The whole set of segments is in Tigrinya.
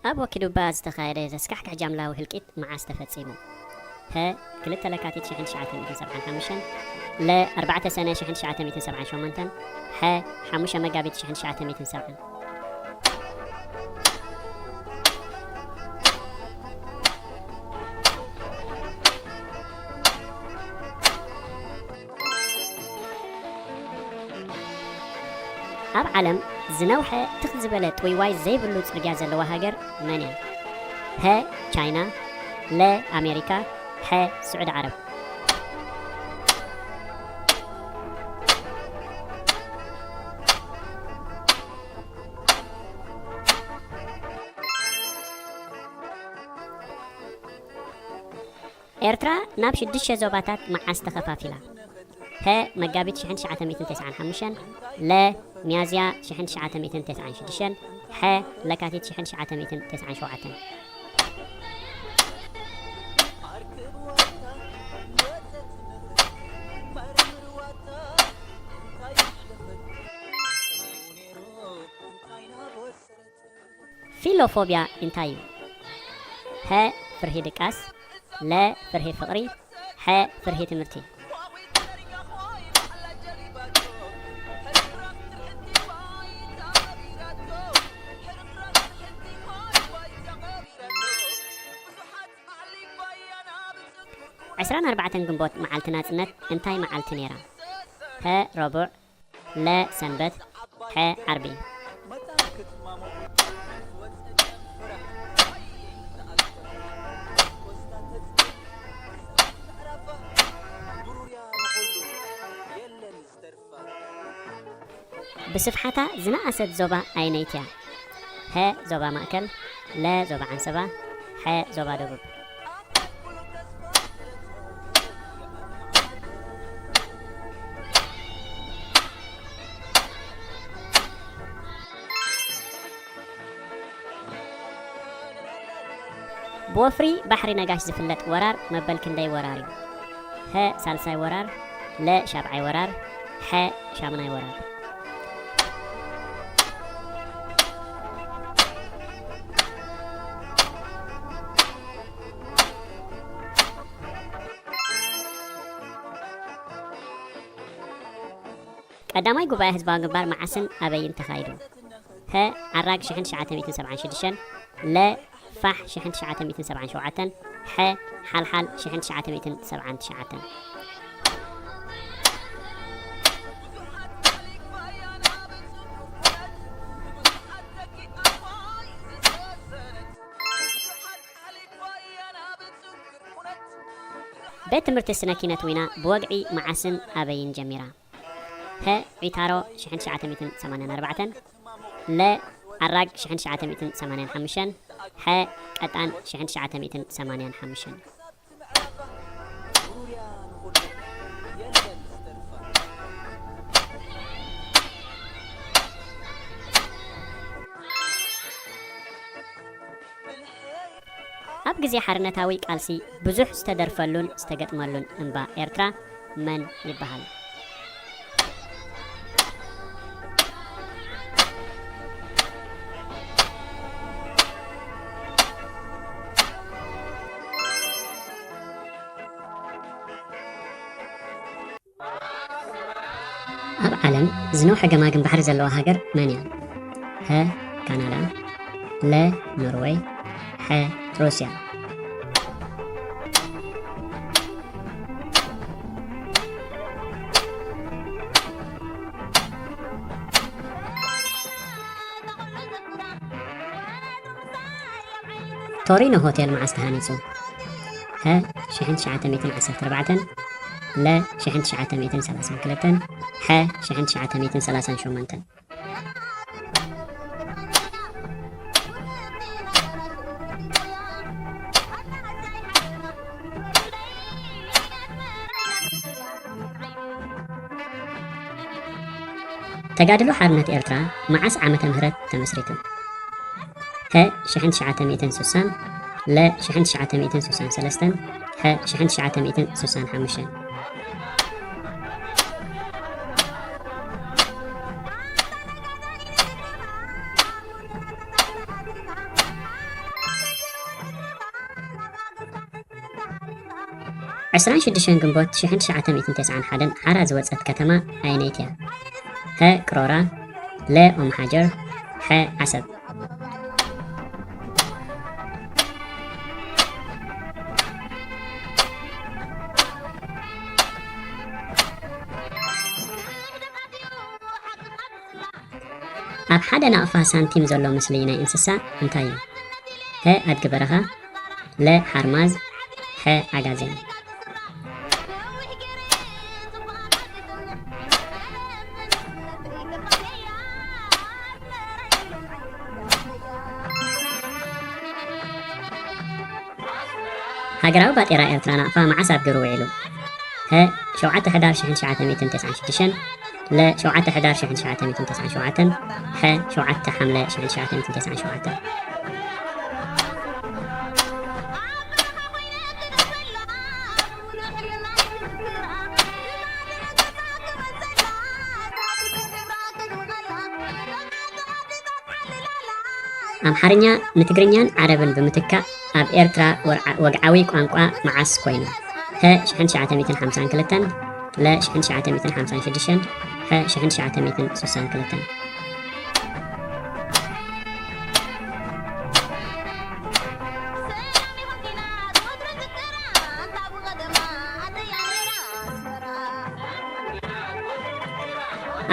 ኣብ ወኪዱባ ዝተኻየደ ዘስካሕክሕ ጃምላዊ ህልቂት መዓስ ተፈጺሙ? ሀ፣ ክልተ ለካቲት ሽሕን ትሽዓተ ሚእትን ሰብዓን ሓሙሽተን፣ ለ፣ ኣርባዕተ ሰነ ሽሕን ትሽዓተ ሚእትን ሰብዓን ሸሞንተን፣ ሐ፣ ሓሙሽተ መጋቢት ሽሕን ትሽዓተ ሚእትን ሰብዓን። ኣብ ዓለም ዝነውሐ ትኽ ዝበለ ጥውይዋይ ዘይብሉ ጽርግያ ዘለዋ ሃገር መን እያ? ሀ፣ ቻይና፣ ለ፣ ኣሜሪካ፣ ሐ፣ ስዑዲ ዓረብ። ኤርትራ ናብ ሽዱሽተ ዞባታት መዓስ ተኸፋፊላ? ሀ፣ መጋቢት ሽሕን ትሽዓተ ሚእትን ተስዓን ሓሙሽተን፣ ለ፣ ሚያዝያ ሽሕን ትሽዓተ ሚእትን ተስዓን ሽዱሽተን፣ ሐ፣ ለካቲት ሽሕን ትሽዓተ ሚእትን ተስዓን ሸውዓተን። ፊሎፎብያ እንታይ እዩ? ሀ፣ ፍርሂ ድቃስ፣ ለ፣ ፍርሂ ፍቕሪ፣ ሐ፣ ፍርሂ ትምህርቲ። ዕስራን ኣርባዕተን ግንቦት መዓልቲ ናጽነት እንታይ መዓልቲ ነይራ? ሀ፣ ረቡዕ፣ ለ፣ ሰንበት፣ ሐ፣ ዓርቢ። ብስፍሓታ ዝነኣሰት ዞባ ኣየነይቲ እያ? ሀ፣ ዞባ ማእከል፣ ለ፣ ዞባ ዓንሰባ፣ ሐ፣ ዞባ ደቡብ። ብወፍሪ ባሕሪ ነጋሽ ዝፍለጥ ወራር መበል ክንደይ ወራር እዩ? ሀ፣ ሳልሳይ ወራር፣ ለ፣ ሻብዓይ ወራር፣ ሐ፣ ሻምናይ ወራር። ቀዳማይ ጉባኤ ህዝባዊ ግንባር መዓስን ኣበይን ተኻይዱ? ሀ፣ ዓራግ ሽሕን ትሽዓተ ሚእትን ሰብዓን ሽዱሽተን፣ ለ፣ ፋሕ ሽሕን ትሽዓተ ሚእትን ሰብዓን ሸውዓተን፣ ሐ፣ ሓልሓል ሽሕን ትሽዓተ ሚእትን ሰብዓን ትሽዓተን። ቤት ትምህርቲ ስነ ኪነት ዊና ብወግዒ መዓስን ኣበይን ጀሚራ? ሀ፣ ዒታሮ ሽሕን ትሽዓተ ሚእትን ሰማንያን ኣርባዕተን፣ ለ፣ ኣራግ ሽሕን ትሽዓተ ሚእትን ሰማንያን ሓሙሽተን፣ ሐ፣ ቀጣን ሽሕን ትሽዓተ ሚእትን ሰማንያን ሓሙሽተን። ኣብ ግዜ ሓርነታዊ ቃልሲ ብዙሕ ዝተደርፈሉን ዝተገጥመሉን እምባ ኤርትራ መን ይበሃል? ኣብ ዓለም ዝነውሐ ገማግም ባሕሪ ዘለዋ ሃገር መን እያ? ሀ፣ ካናዳ፣ ለ፣ ኖርወይ፣ ሐ፣ ሩስያ። ቶሪኖ ሆቴል መዓስ ተሃኒጹ? ሀ፣ ሽሕን ትሽዓተ ሚእትን ዓሰርተ ኣርባዕተን፣ ለ፣ ሽሕን ትሽዓተ ሚእትን ሰላሳን ክልተን፣ ሐ፣ ሽሕን ትሽዓተ ሚእትን ሰላሳን ሸሞንተን። ተጋድሎ ሓርነት ኤርትራ መዓስ ዓመተ ምህረት ተመስሪቱ? ሀ፣ ሽሕን ትሽዓተ ሚእትን ስሳን፣ ለ፣ ሽሕን ትሽዓተ ሚእትን ስሳን ሰለስተን፣ ሐ፣ ሽሕን ትሽዓተ ሚእትን ስሳን ሓሙሽተን። ዕስራን ሽዱሽተን ግንቦት ሽሕን ትሽዓተ ሚእትን ተስዓን ሓደን ሓራ ዝወጸት ከተማ ኣየነይቲ እያ? ሀ ቅሮራ፣ ለ ኦምሓጀር፣ ሐ ዓሰብ። ኣብ ሓደ ናቕፋ ሳንቲም ዘሎ ምስሊ ናይ እንስሳ እንታይ እዩ? ሀ ኣድጊ በረኻ፣ ለ ሓርማዝ፣ ሐ ዓጋዜን። ሃገራዊ ባጤራ ኤርትራ ናቕፋ መዓስ ኣብ ግብሪ ውዒሉ? ሀ ሸውዓተ ሕዳር ሽሕን ትሽዓተ ሚእትን ተስዓን ሽዱሽተን፣ ለ ሸውዓተ ሕዳር ሽሕን ትሽዓተ ሚእትን ተስዓን ሸውዓተን፣ ሐ ሸውዓተ ሓምለ ሽሕን ትሽዓተ ሚእትን ተስዓን ሸውዓተን። ኣምሓርኛ ንትግርኛን ዓረብን ብምትካእ ኣብ ኤርትራ ወርዓ-፣ ወግዓዊ ቋንቋ መዓስ ኮይኑ? ሀ ሽሕን ትሽዓተ ሚእትን ሓምሳን ክልተን፣ ለ ሽሕን ትሽዓተ ሚእትን ሓምሳን ሽዱሽተን፣ ሐ ሽሕን ትሽዓተ ሚእትን ስሳን ክልተን።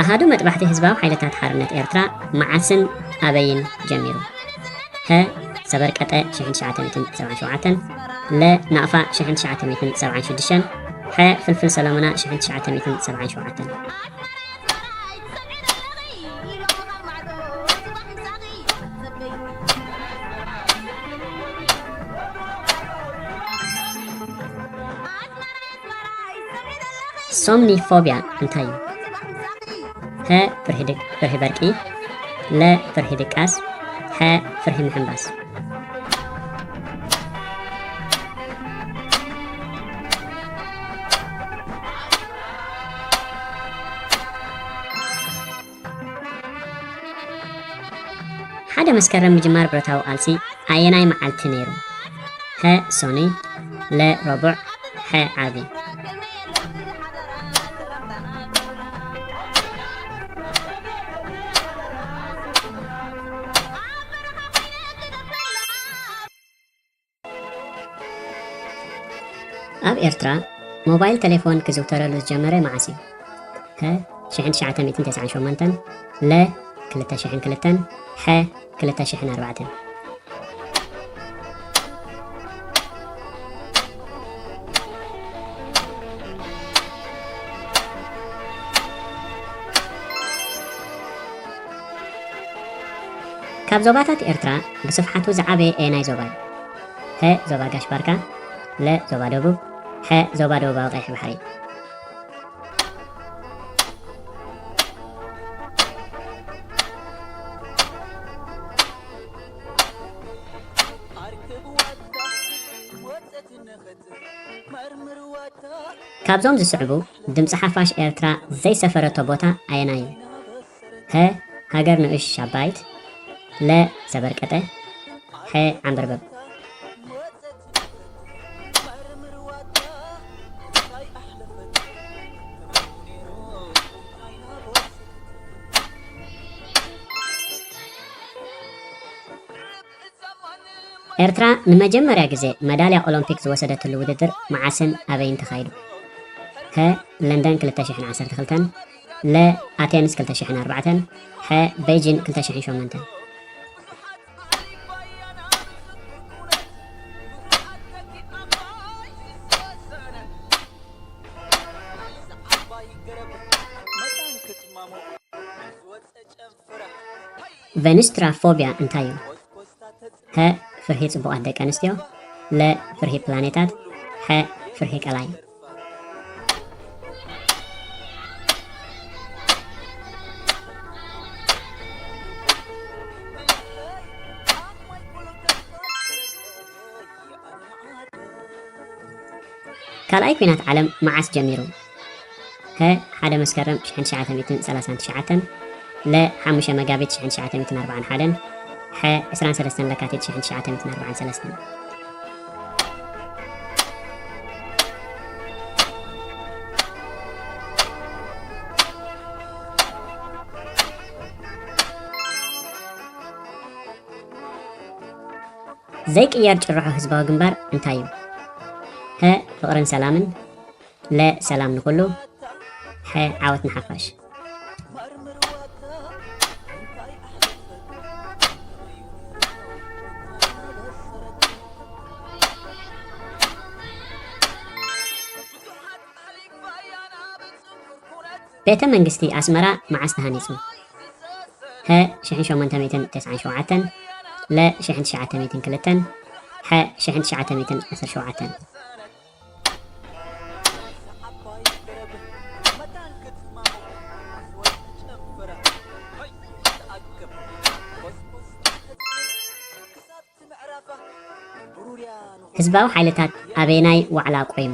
ኣሃዱ መጥባሕቲ ህዝባዊ ሓይልታት ሓርነት ኤርትራ መዓስን ኣበይን ጀሚሩ? ሀ ሰበርቀጠ ሽሕን ትሽዓተ ሚእትን ሰብዓን ሸውዓተን፣ ለ ናቕፋ ሽሕን ትሽዓተ ሚእትን ሰብዓን ሽዱሽተን፣ ሐ ፍልፍል ሰለሙና ሽሕን ትሽዓተ ሚእትን ሰብዓን ሸውዓተን። ሶምኒፎብያ እንታይ እዩ? ሀ ፍርሂ ድቅ-፣ ፍርሂ በርቂ፣ ለ ፍርሂ ድቃስ፣ ሐ ፍርሂ ምሕንባስ። ሓደ መስከረም ምጅማር ብረታዊ ቃልሲ ኣየናይ መዓልቲ ነይሩ? ሀ ሶኑይ፣ ለ ረቡዕ፣ ሐ ዓርቢ። ኣብ ኤርትራ ሞባይል ቴሌፎን ክዝውተረሉ ዝጀመረ መዓስ እዩ? ሀ ሽሕን ትሽዓተ ሚእትን ተስዓን ሸሞንተን፣ ለ ክልተ ሽሕን ክልተን፣ ሐ ክልተ ሽሕን ኣርባዕተን። ካብ ዞባታት ኤርትራ ብስፍሓቱ ዝዓበየ ኣየናይ ዞባ እዩ? ሀ ዞባ ጋሽ ባርካ፣ ለ ዞባ ደቡብ፣ ሐ ዞባ ደቡባዊ ቀይሕ ባሕሪ። ካብዞም ዝስዕቡ ድምፂ ሓፋሽ ኤርትራ ዘይሰፈረቶ ቦታ ኣየናይ እዩ? ሀ ሃገር ንኡሽ ሻባይት፣ ለ ሰበርቀጠ፣ ሐ ዓንበርበብ። ኤርትራ ንመጀመርያ ግዜ መዳልያ ኦሎምፒክ ዝወሰደትሉ ውድድር መዓስን ኣበይን ተኻይዱ? ሀ ለንደን ክልተ ሽሕን ዓሰርተ ክልተን፣ ለ ኣቴንስ ክልተ ሽሕን ኣርባዕተን፣ ሐ ቤጂን ክልተ ሽሕን ሸሞንተን። ቬንስትራፎብያ እንታይ እዩ? ሀ ፍርሂ ጽቡቓት ደቂ ኣንስትዮ፣ ለ ፍርሂ ፕላኔታት፣ ሐ ፍርሂ ቀላይ። ካልኣይ ኲናት ዓለም መዓስ ጀሚሩ? ሀ ሓደ መስከረም ሽሕን ትሽዓተ ሚእትን ሰላሳን ትሽዓተን፣ ለ ሓሙሽተ መጋቢት ሽሕን ትሽዓተ ሚእትን ኣርባዓን ሓደን፣ ሐ ዕስራን ሰለስተን ለካቲት ሽሕን ትሽዓተ ሚእትን ኣርባዓን ሰለስተን። ዘይቅየር ጭርሖ ህዝባዊ ግንባር እንታይ እዩ? ሀ፣ ፍቕርን ሰላምን። ለ፣ ሰላም ንኹሉ። ሐ፣ ዓወት ንሓፋሽ። ቤተ መንግስቲ ኣስመራ መዓስ ተሃኒጹ? ሀ፣ ሽሕን ሸሞንተ ሚእትን ተስዓን ሸውዓተን። ለ፣ ሽሕን ትሽዓተ ሚእትን ክልተን። ሐ፣ ሽሕን ትሽዓተ ሚእትን ዓሰርተ ሸውዓተን። ህዝባዊ ሓይልታት ኣበየናይ ዋዕላ ቆይሙ?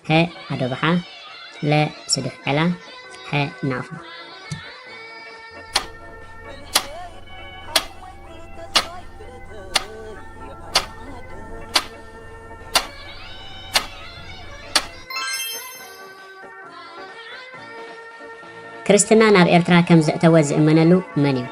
ሀ፣ ኣዶብሓ። ለ፣ ስዱሕ ዕላ። ሐ፣ ናቕፋ። ክርስትና ናብ ኤርትራ ከም ዘእተወ ዝእመነሉ መን እዩ?